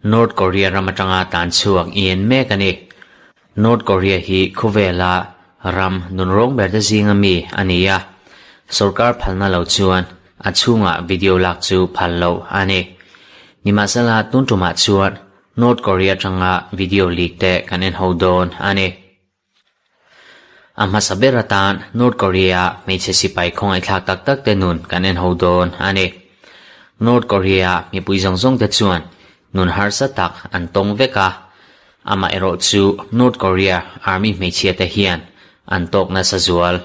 North Korea ram atanga tan chhuak i en mek a ni. North Korea hi khawvela ram nunrawng ber te zinga mi a ni a, sorkar phalna lo chuan a chhungah video lak chu phal loh a ni. Nimahsela tun tumah chuan North Korea atanga video leak te kan en ho dawn a ni. A hmasa ber atan North Korea hmeichhe sipai khawngaihthlak tak tak te nun kan en ho dawn a ni. North Korea mipui zawng zawng te chuan nun harsa tak an tawng vek a, amaherawh chu North Korea army hmeichhia te hian an tawk nasa zual.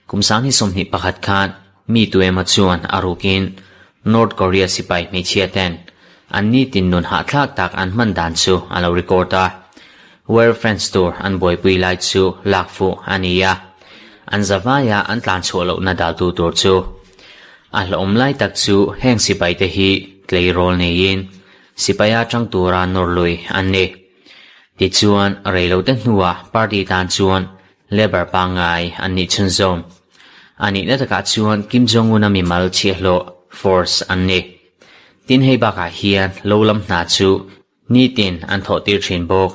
Kum 2021 khan mi tu emaw chuan a rukin North Korea sipai hmeichhia ten an nitin nun hahthlak tak an hman dan chu a lo record a. Wire fence tur an buaipui lai chu lak fuh a ni a, an zavaia an tlan chhuah lohna daltu tur chu. A hlauhawm lai tak chu heng sipai te hi tleirawl neiin sipaia tang tura nawr lui an ni. Tichuan, reilote hnuah party tan chuan Labour pangngai an nih chhunzawm. A nihna takah chuan Kim Jong-un-a mimal chhiahhlawh, force, an ni. Tin hei bakah hian lo lam hna chu nitin an thawh tir thin bawk.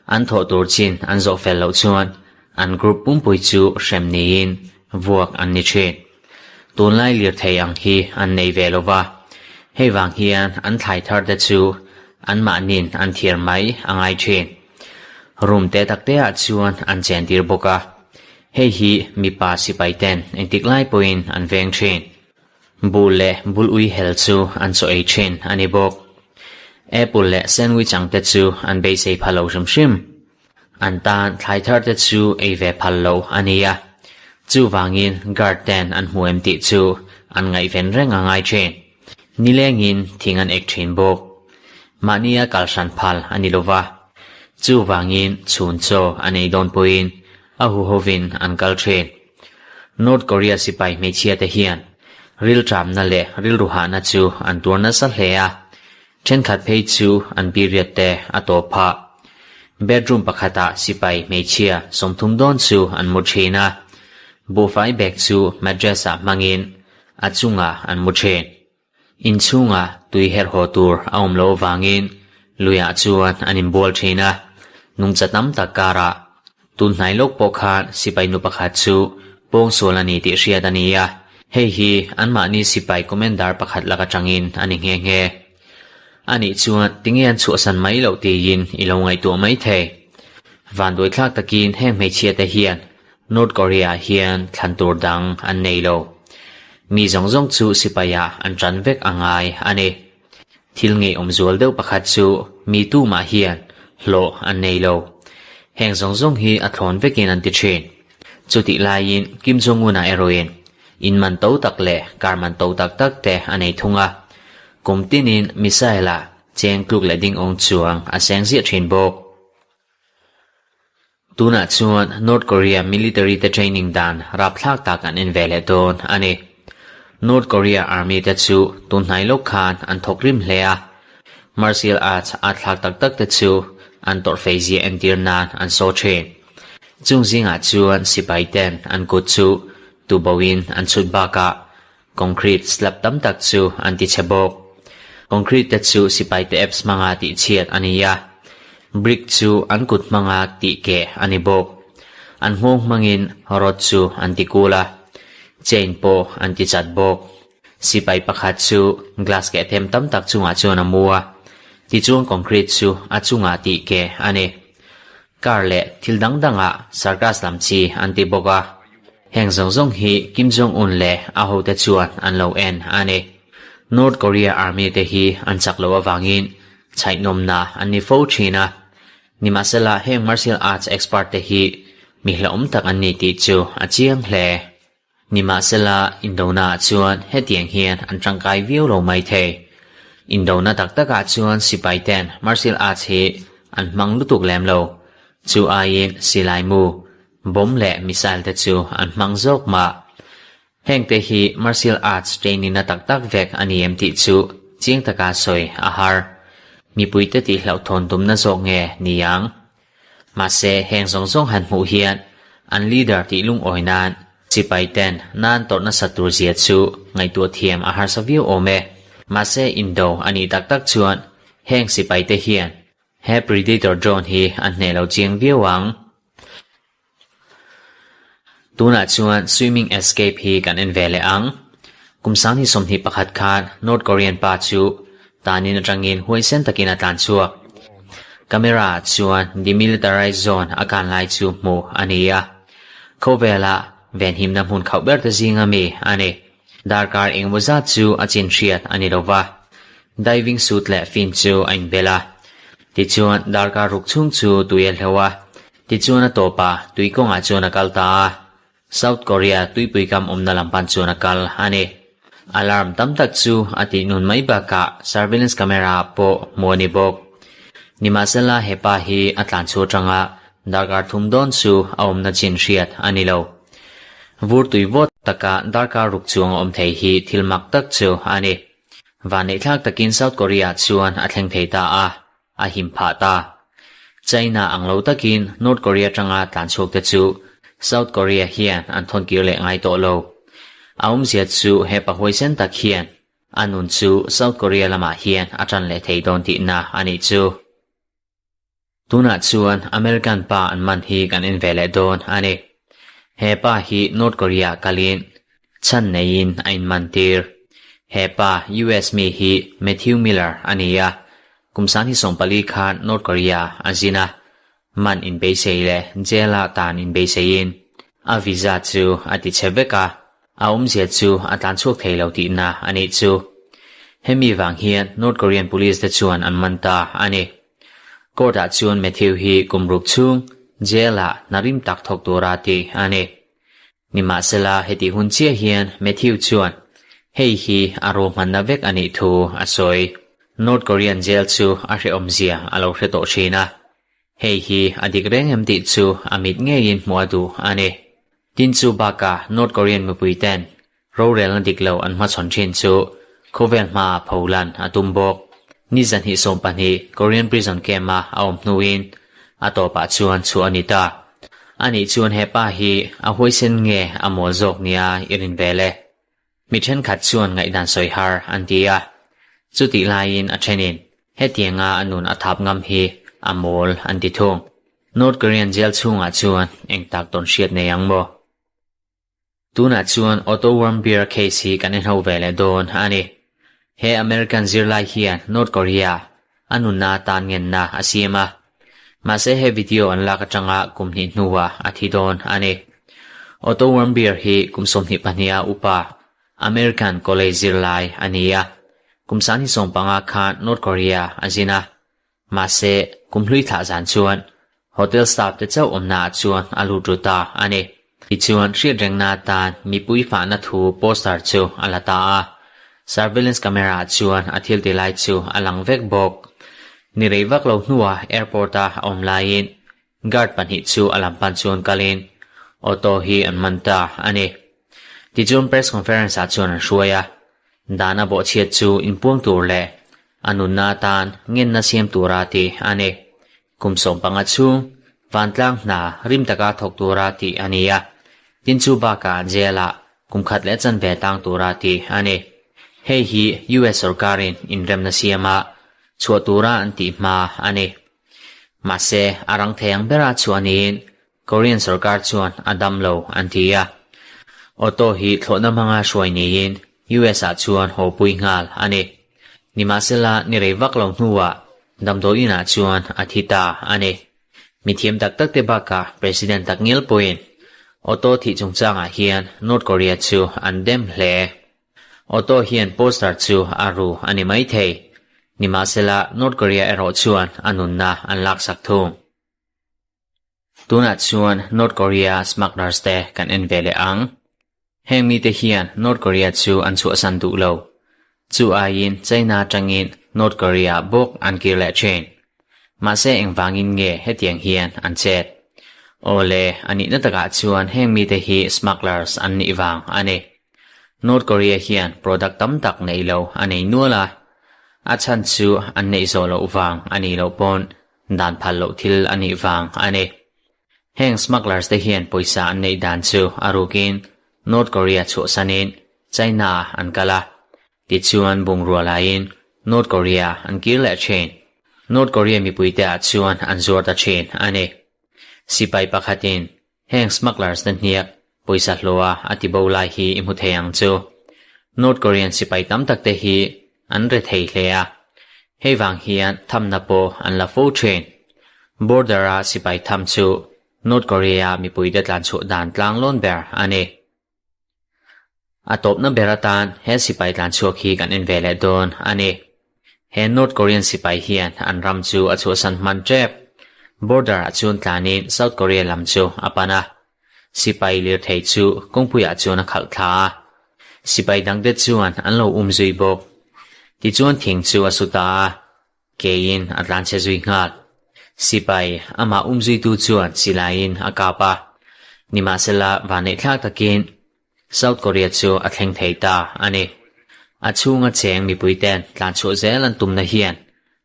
An thawh tur chin an zawh fel loh chuan an group pumpui chu hrem niin vuak an ni thin. Tunlai lirthei ang hi an nei ve lo va, hei vang hian an thlai thar te chu anmahnin an thiar mai a ngai thin. Room te tak te ah chuan an chen tir bawk a, hei hi mipa sipai ten engtik lai pawhin an veng thin. Buh leh bul ui hel chu an chaw ei thin a ni bawk. Apple leh sandwich ang te chu an beisei pha lo hrim hrim. An tan thlai thar te chu ei ve phal lo a ni a, chuvangin guard ten an hmu em tih chu an ngaihven reng a ngai thin. Nilengin thing an ek thin bawk. Mahnia kal hran phal a ni lova, chuvangin chhun chaw an ei dawn pawhin a huhovin an kal thin. North Korea sipai hmeichhia te hian rilṭamna leh rilruhahna chu an tuar nasa hle a, Thenkhat phei chu an period te a tawp phah. Bedroom pakhatah sipai hmeichhia 30 dawn chu an mu thin a, buhfai bag chu mattress ah hmangin a chungah an mu thin. Inchhungah tui herh haw tur a awm loh avangin luiah chuan an inbual thin a, nungcha tam tak karah tun hnai lawk pawh khan sipai nu pakhat chu pawngsual a ni tih hriat a ni a, hei hi anmahni sipai commander pakhat lak atangin a ni nghe nghe. Anih chuan tinge an chhuahsan mai loh tiin i lo ngaihtuah mai thei. Vanduaithlak takin heng hmeichhia te hian North Korea ah hian thlan tur dang an nei lo. Mi zawng zawng chu sipai ah an tan vek a ngai a ni. Thil ngeiawm zual deuh pakhat chu mi tumah hian hlawh an nei lo. Heng zawng zawng hi a thlawn vekin an ti thin. Chutih laiin Kim Jong-un-a erawhin in man to tak leh car man to tak tak te a nei thung a. Kum tinin missile-ah cheng tluk leh ding awng chuang a seng ziah thin bawk. Tunah chuan North Korea military te training dan rapthlak tak an en ve leh dawn a ni. North Korea army te chu tun hnai lawk khan an thawk rim hle a, martial arts a thlak tak tak te chu an tawrh fei zia entir nan an saw thin. Chung zingah chuan sipai ten an kut chu tuboin an chhut bakah concrete slab tam tak chu an ti chhe bawk. Concrete te chu sipai te apps hmanga tih chhiat a ni a, brick chu an kut hmanga tih keh a ni bawk. An nghawng hmangin rod chu an ti kul a, chain pawh an ti chat bawk. Sipai pakhat chu glass keh them tam tak chungah chuan a mu a, tichuan concrete chu a chungah tih keh a ni. Car leh thil dang dangah circus lam chi an ti bawk a. Heng zawng zawng hi Kim Jong Un leh a hote chuan an lo en a ni. North Korea army te hi an chak loh avangin chhaihnawmna an ni fo thin a. Nimahsela heng martial arts expert te hi mi hlauhawm tak an ni tih chu a chiang hle. Nimahsela Indona ah chuan hetiang hian an tangkai viau lo mai thei. Indona tak takah chuan sipai ten martial arts hi an hmang lutuk lem lo. Chu aiin silai mu, bomb leh missile te chu an hmang zawk mah. Heng te hi martial arts training na tak tak vek a ni em tih chu chiang taka sawi a har. Mipuite tih hlauhthawn tumna zawk nge ni ang? Mahse heng zawng zawng han hmuh hian an leader tih lungawi nan sipai ten nan tawrh nasa tur zia chu ngaihtuah thiam a harsa viau awm e. Mahse indo a nih tak tak chuan heng sipai te hian he Predator drone hi an hneh lo chiang viau ang. Tunah chuan swimming escape hi kan en ve leh ang. Kum 2021 khan North Korean pa chu tanin atangin huaisen takin a tlan chhuak. Camera ah chuan demilitarized zone a kan lai chu hmuh a ni a. Khawvela venhimna hmun khauh ber te zinga mi a ni. Darkar engemaw zat chu a chin hriat a ni lova. Diving suit leh fin chu a inbel a. Tichuan darkar ruk chhung chu tui a hleuh a. Tichuan a tawp a, tui kawngah chuan a kal ta a. South Korea tuipui kam awmna lam pan chuan a kal a ni. Alarm tam tak chu a tih nun mai bakah surveillance camera ah pawh hmuh a ni bawk. Nimahsela he pa hi a tlan chhuah atanga darkar thum dawn chu a awmna chin hriat a ni lo. Vur tui vawt taka darkar ruk chuang a awm thei hi thil mak tak chu a ni. Vanneihthlak takin South Korea chuan a thleng thei ta a, a him phah ta. China ang lo takin North Korea atanga tlan chhuak te chu South Korea hian an thawn kir leh ngai tawh lo. A awmzia chu he pa huaisen tak hian a nun chu South Korea lamah hian a tan leh thei dawn tihna a nih chu. Tunah chuan American pa an man hi kan en ve leh dawn a ni. He pa hi North Korea kalin chhan neiin a inman tir. He pa US mi hi Matthew Miller a ni a, kum 2014 khan North Korea a zin a, man inbeisei leh jail-a tan inbeiseiin a visa chu a ti chhe vek a, a awmzia chu a tlan chhuak thei lo tihna a nih chu. Hemi vang hian North Korean police te chuan an man ta a ni. Court ah chuan Matthew hi kum ruk chhung jail ah hna rim tak thawk tura tih a ni. Nimahsela hetih hun chiah hian Matthew chuan hei hi a ruahmanna vek a nih thu a sawi. North Korean jail chu a hrehawmzia a lo hre tawh thin a. Hei hi a dik reng em tih chu a mit ngeiin hmuh a duh a ni. Tin chu bakah North Korean mipui ten Rorelna dik lo an hmachhawn thin chu khawvel hmaah pholan a tum bawk. Ni 220 Korean prison camp-a a awm hnuin a tawpah chuan chhuah a ni ta. Anih chuan he pa hi a huaisen nge a mawl zawk nia i rin vel e. Mi thenkhat chuan ngaihdan sawi har an ti a. Chutih laiin a thenin hetianga a nun a thap ngam hi a mawl an ti thung. North Korean jail chhungah chuan eng tak tawn hriat nei ang maw? Tunah chuan Otto Warmbier case hi kan enho ve leh dawn a ni. He American zirlai hian North Korea a nunna atan ngenna a siam a. Mahse he video an lak atanga kum hnih hnuah a thi dawn a ni. Otto Warmbier hi kum 22 a upa American college zirlai a ni a. Kum 2015 khan North Korea a zin a. Mahse, kum hlui thlah zan chuan hotel staff te chauh awmna ah chuan a lut ru ta a ni. Tichuan, hriatrengna atan mipui fahna thu poster chu a la ta a. Surveillance camera ah chuan a thil ti lai chu a lang vek bawk. Ni rei vak lo hnuah airport a a awm laiin guard pahnih chu a lam pan chuan kalin auto hi an man ta a ni. Tichuan press conference ah chuan an hruai a, dan a bawhchhiat chu inpuang tur leh a nunna atan ngenna siam tura tih a ni. Kum 15 chhung vantlang hna rim taka thawk tura tih a ni a, tin chu bakah jail-ah kum khat leh chanve tang tura tih a ni. Hei hi US sorkarin inremna siama chhuah tura an tih hma a ni. Mahse, a rang thei ang bera chhuah niin Korean sorkar chuan a dam lo an ti a. Auto hi thlawhna hmanga hruai niin US ah chuan haw pui nghal a ni. Nimahsela ni rei vak lo hnuah damdawiin ah chuan a thi ta a ni. Mithiam tak tak te bakah President tak ngial pawhin Auto thih chungchangah hian North Korea chu an dem hle. Auto hian poster chu a ru a ni maithei. Nimahsela North Korea erawh chuan a nunna an laksak thung. Tunah chuan North Korea smugglers te kan en ve leh ang. Heng mite hian North Korea chu an chhuahsan duh lo. Chu aiin China atangin North Korea bawk an kir leh thin. Mahse engvangin nge hetiang hian an chet? Awle, a nihna takah chuan heng mite hi smugglers an nih vang a ni. North Korea hian product tam tak neih lo a nei nual a. A chhan chu an neih zawh loh vang a nih loh pawn Dan phal loh thil a nih vang a ni. Heng smugglers te hian pawisa an neih dan chu a rukin North Korea chhuahsanin China ah an kal a. Tichuan bungrua laiin North Korea an kir leh thin. North Korea mipuite ah chuan an zuar ta thin a ni. Sipai pakhatin heng smugglers te hniak pawisa hlawha a ti bo lai hi i hmu thei ang chu. North Korean sipai tam tak te hi an re thei hle a, hei vang hian thamna pawh an la fo thin. Border a sipai tham chu North Korea mipuite tlanchhuah dan tlanglawn ber a ni. A tawpna ber atan he sipai tlan chhuak hi kan en ve leh dawn a ni. He North Korean sipai hian an ram chu a chhuahsan hman tep. Border ah chuan tlanin South Korea lam chu a pan a. Sipai lirthei chu kawngpuiah chuan a khalh thla a. Sipai dangte chuan an lo um zui bawk. Tichuan thing chu a su ta a. Keiin a tlanchhe zui nghal. Sipai amah umzuitu chuan silaiin a kap a. Nimahsela vanneihthlak takin South Korea chu a thleng thei ta a ni. A chhunga cheng mipuiten tlanchhuah zel an tumna hian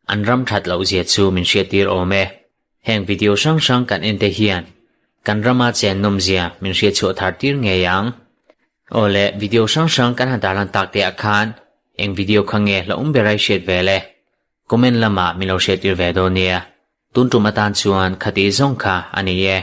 an ram that lohzia chu min hriattir awm e. Heng video hrang hrang kan en te hian kan rama chen nawmzia min hriatchhuah thar tir ngei ang. Aw le, video hrang hrang kan han tarlan tak te ah khan eng video kha nge hlauhawm ber a i hriat ve le? Comment lamah min lo hriattir ve dawn nia. Tun tum atan chuan khati zawng kha a ni e.